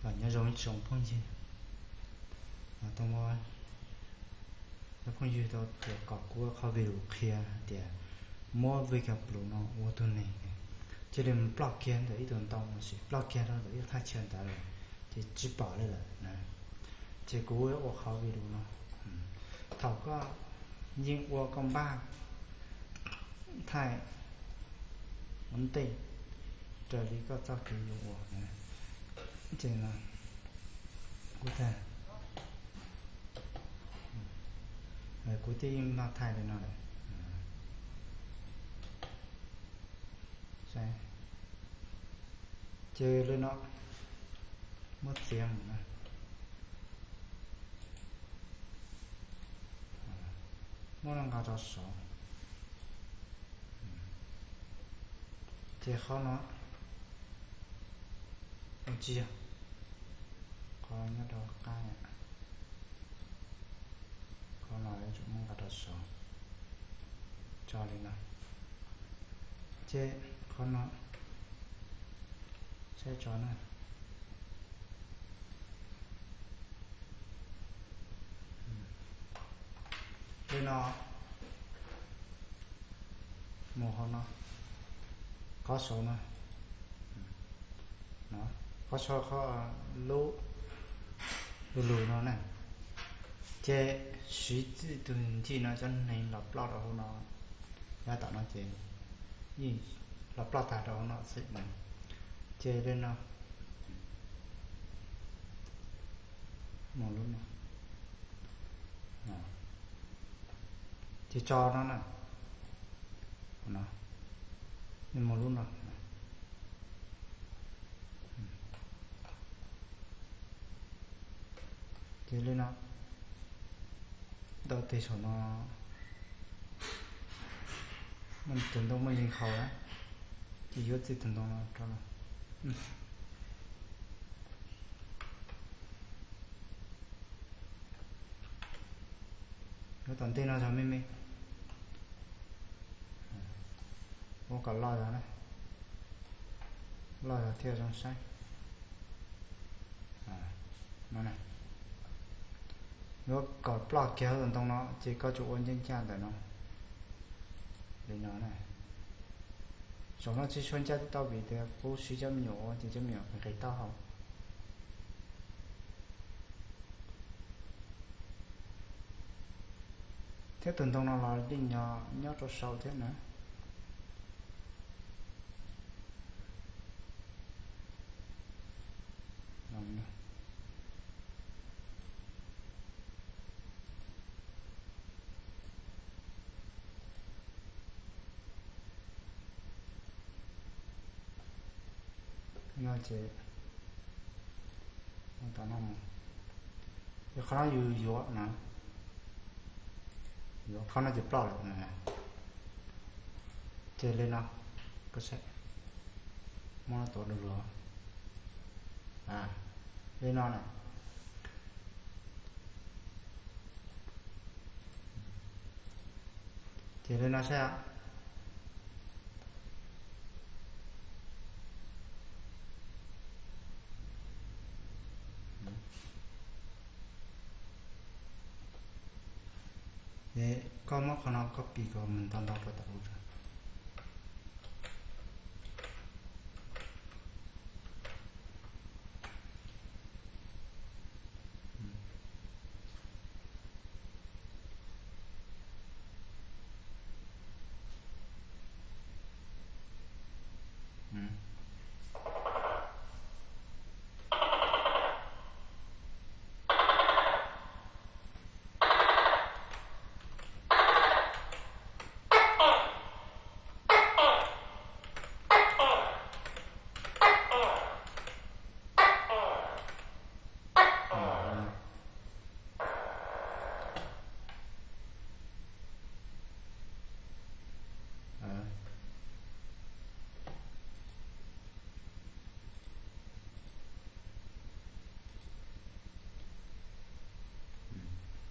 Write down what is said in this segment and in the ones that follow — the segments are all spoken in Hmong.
Los nyob zoo ib tsoom phooj ywg, tau muab cov phooj ywg tau tias kom kuv ua qhov video qhia hais tias muab Vega Plus no ua tus neeg, cia li mus ploj kiag ntawm ib tug ntoo lossis ploj kiag rau ntawm ib thaj chaw ntawd lawm ces tsis pom li lawm na. Ces kuv ua qhov video no, thaum koj yeej ua koj npaj thaij ua ntej raws li koj txoj kev yuav ua. Ces no kuv thaij, kuv twb yeej npaj thaij li no lawm. Ces li no, muab txiav mus na, muab no nqa rau saud. Ces qhov no ua tsis yog, qhov nyob rau qab, qhov no yuav tsum muab nqa rau saud, tso li no. Ces qhov no saib tso na. Li no, mus hauv no, qhov saud no, qhov saud qhov lub lug lug no na, ces siv txij tus ncig no cov neeg los ploj rau hauv no, yav tom no ces yeej los ploj tag rau hauv no xwb na. Ces li no, mus lub no, ces tso no na, no, mus lub no. Ces li no, ntau tes saum no, tus ntoo muaj yeej haus na, ces yuav txij tus ntoo no rau no. Yuav tom ntej no zog me me, ua kom loj zog na, loj zog thiaj zoo saib. Yuav kom ploj kiag hauv tus ntoo no ces koj tsuas ua ncaj ncaj ntawm no li no na. Zaum no tsis tshua ncaj tau vim tias kuv siv cov me nyuam ua ces cov me nyuam nqis taub hau. Thiab tus ntoo no los yeej nyob rau saum thiab na. No ces, tom no, ces qhov no yus yuav na, yuav qhov no ces ploj lawm. Ces li no, koj saib, muab no tuav luag luag, li no na. Ces li no saib. Koj muab qhov no copy kom mus nto nto rau tom ub.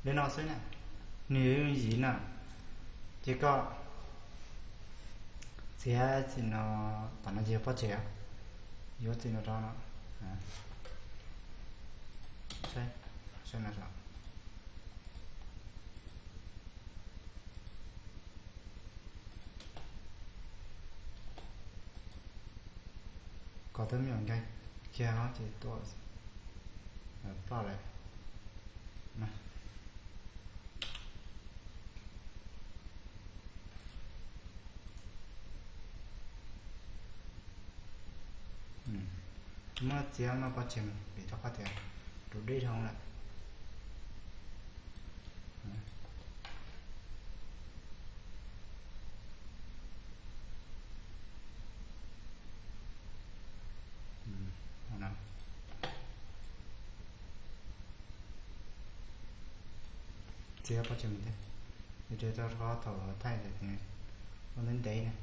Li no xwb na, nws yuav yooj yim na. Ces koj txiav txim no, tom no ces yog pob tsev, yuav txim no rau no. Saib no saib. Kom twb me nyuam nkag kiag no ces tuaj ploj lawm. Muab txiav no pov tseg mus vim rau qhov tias rau deb dhau lawm. Txiav pov tseg mus thiab, vim rau qhov thaum thaij ntawd ces ua ntev ntev na.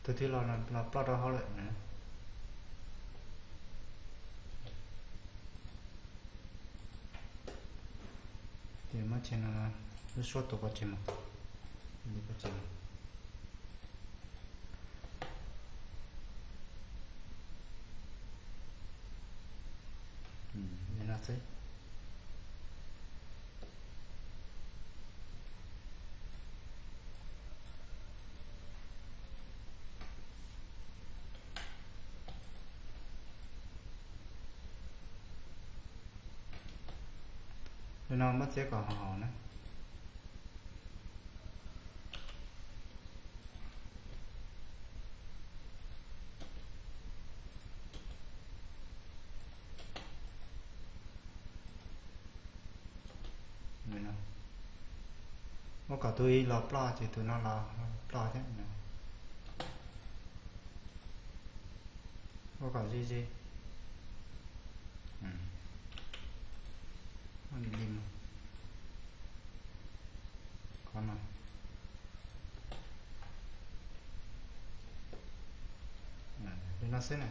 Tus twg los, los ploj rau hauv lawm na. Ces muab tsheb no, lub suab tua pov tseg mus, li pov tseg mus. Li no xwb. Li no muab txiav kom haum haum na. Muab kom tus ib los ploj ces tus no los ploj thiab. Muab kom ze ze. Muab li li mus. Qhov no. Li no xwb na.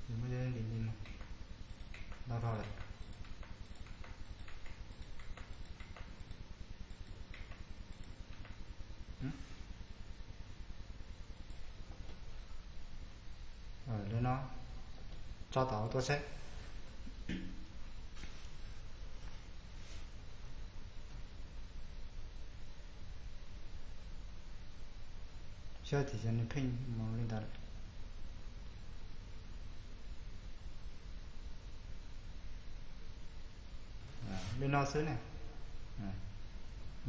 Muab li li mus. Ntau dhau lawm. Li no, tso tom tuaj seb. Saib tim cov nws pheej mus li ntawd. Li no xwb ne.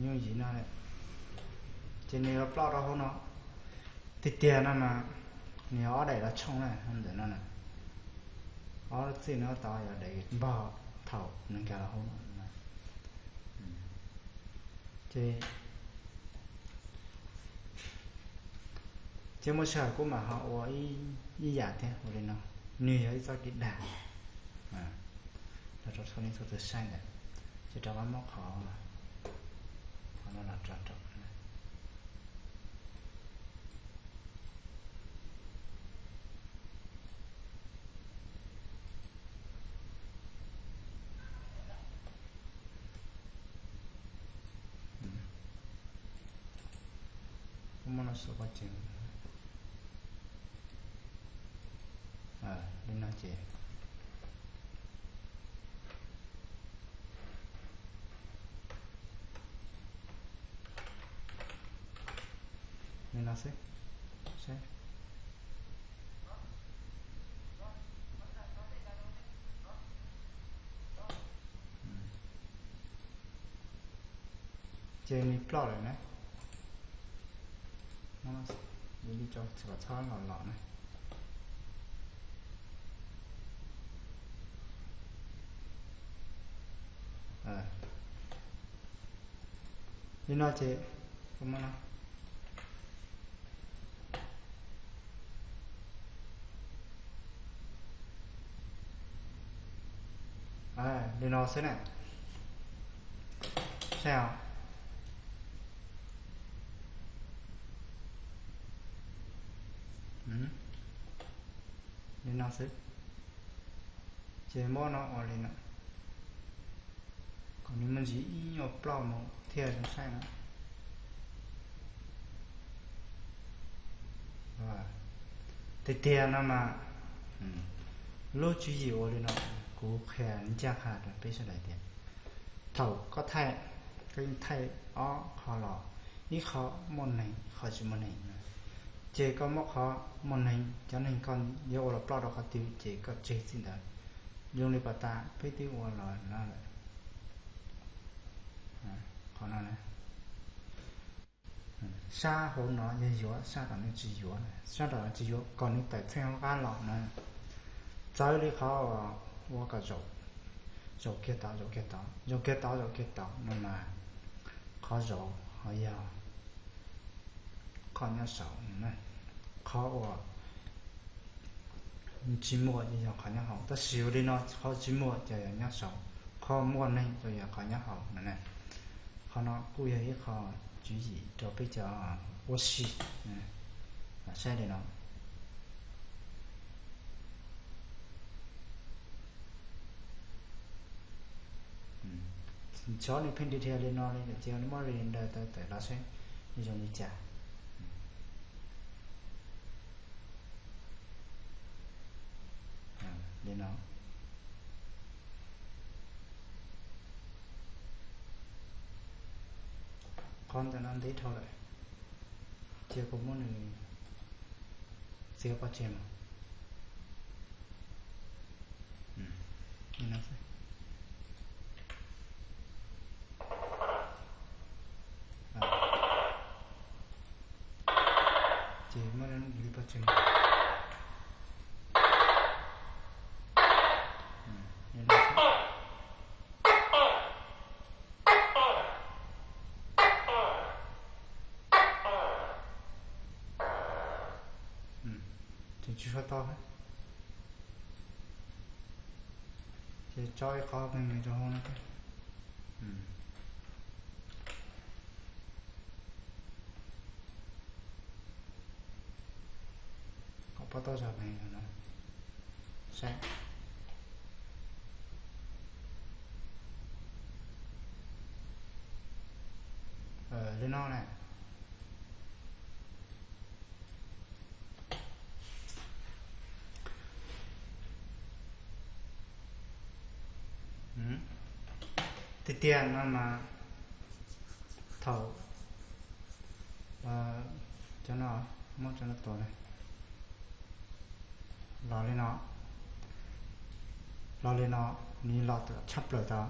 Yooj yim no, ces nws los ploj rau hauv no. Tiag tiag no mas nws yog ob daim los tshooj na, ntawm no na. Ob txij no tau yog daim npog thaum nws nkag los hauv no. Ces, ces muaj sij hawm kuv mam ho ua ib yam thiab ua li no. Nws yog ib txoj kev dag los rau txhua leej txhua tus saib ntawd. Ces rov qab muab qhov, qhov no los rau rau. Muab no xuas pov tseg. Li no ces li no xwb. Saib. Ces nws ploj lawm na. Li li tso, txhob txhob los los na. Li no ces, no, Li no xwb na. Saib os. Li no xwb. Ces muab no ua li no, kom nws muaj ntsis ib nyuag ploj mus thiaj zoo saib na. Tiag tiag no mas lub tswv yim ua li no, kuv qhia ncaj qha rau peb sawv daws tias thaum koj thaij, koj yeej thaij ob qho los, ib qho muaj neeg, ib qho tsis muaj neeg na. Ces koj muab qhov muaj neeg, cov neeg koj yuav ua los ploj rau qhov twg ces koj tseg txij ntawd. Zoo li pas tas peb twb ua los no lawm. Qhov no na, sab hauv no yog yuav, sab tom no tsis yuav, sab tom no tsis yuav, kom nws tawm txheej hauv qab los na. Txawv li qhov uas ua kom zaum, zaum kiag tod, zaum kiag tod, zaum kiag tod, zaum kiag tod no mas qhov zaum ho yog qhov nyob saud. Qhov uas tsis muaj ces yog qhov nyob hauv, tab sis ua li no qhov tsis muaj ces yog nyob saud, qhov muaj neeg ces yog qhov nyob hauv no na. Qhov no kuj yog ib qho tswv yim rau peb cov ua si. Saib li no. Xyov nws pheej dhia dhia li no li lawm, ces muab render tawm los saib nws zoo li cas. Li no. Qhov ntawm no ntev dhau lawm, cia kuv muab nws txiav pov tseg mus. Li no xwb. Ces muab li pov tseg mus. Li no xwb. Ces tsis tshua tau, ces tso ib qho me me rau hauv no. Kom pab tau zog me no. Saib. Li no na. Tiag tiag no mas thaum cov no, muab cov no tua na. Los li no, los li no, nws los tshaj plaws tau.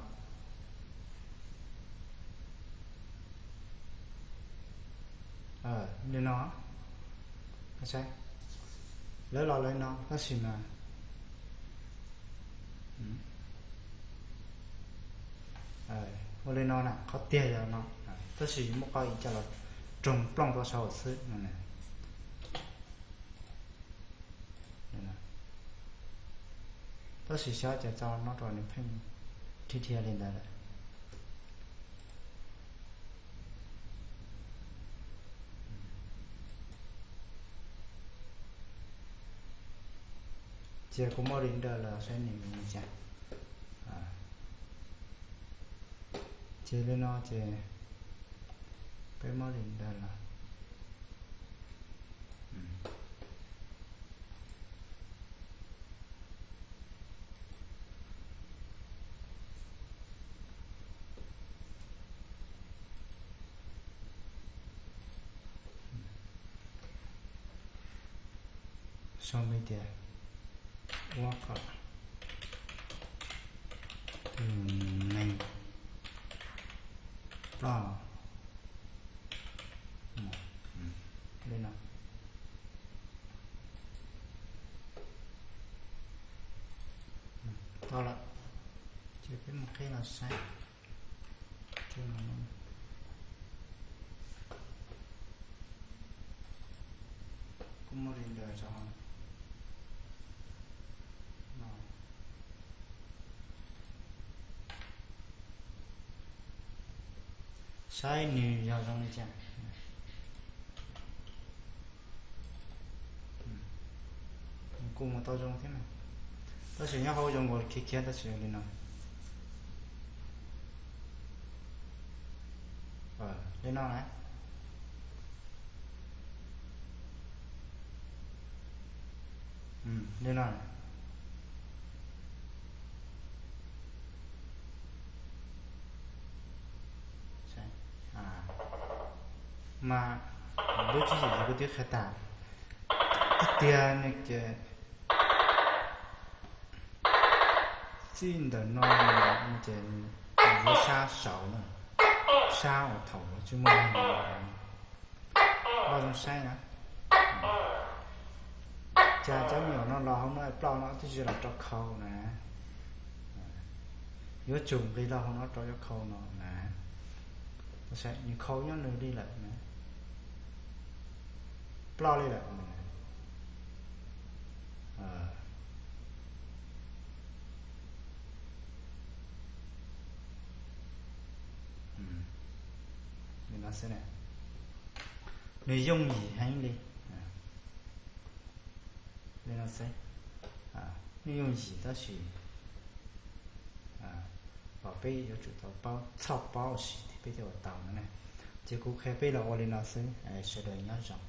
Li no, lawv los li no tab sis mas ua li no na, qhov tiag yog no, tab sis muab qhov ib co los roog plooj rau saud xwb no. Tab sis xyov cas tso no rau nws pheej dhia dhia li ntawd lawm. Ces kuv muab render los saib nws li cas. Ces li no ces peb muab render los. Sau me tias ua kom tus neeg ploj li no. Tau lawm, ces peb mus qhib los saib. Kuv muab render rau hauv no. Saib nws yog zoo li cas. Kuj mus tau zoo thiab mas. Tab sis nyob hauv zoo nkaus khiav khiav tab sis li no. Li no na. Li no na. Mas lub tswv yim kuv twb qhia tas tiag tiag ne ces txij ntawm no ces yuav sab saud na, sab uas thaum tsis muaj, koj zoo saib na. Cas cov me nyuam no los hauv no ploj no twb tsis los rau khau na. Yuav tsum nqis los hauv no rau cov khau no na. Nws khau nyob nws li lawm na. Ploj li lawm. Li no xwb na. Nws yooj yim heev li. Li no xwb. Nws yooj yim tab sis kom peb yuav tsum tau paub, txhoj paub siv thiab peb thiaj ua tau no na. Ces kuv qhia peb los ua li no xwb, sawv daws nyob zoo.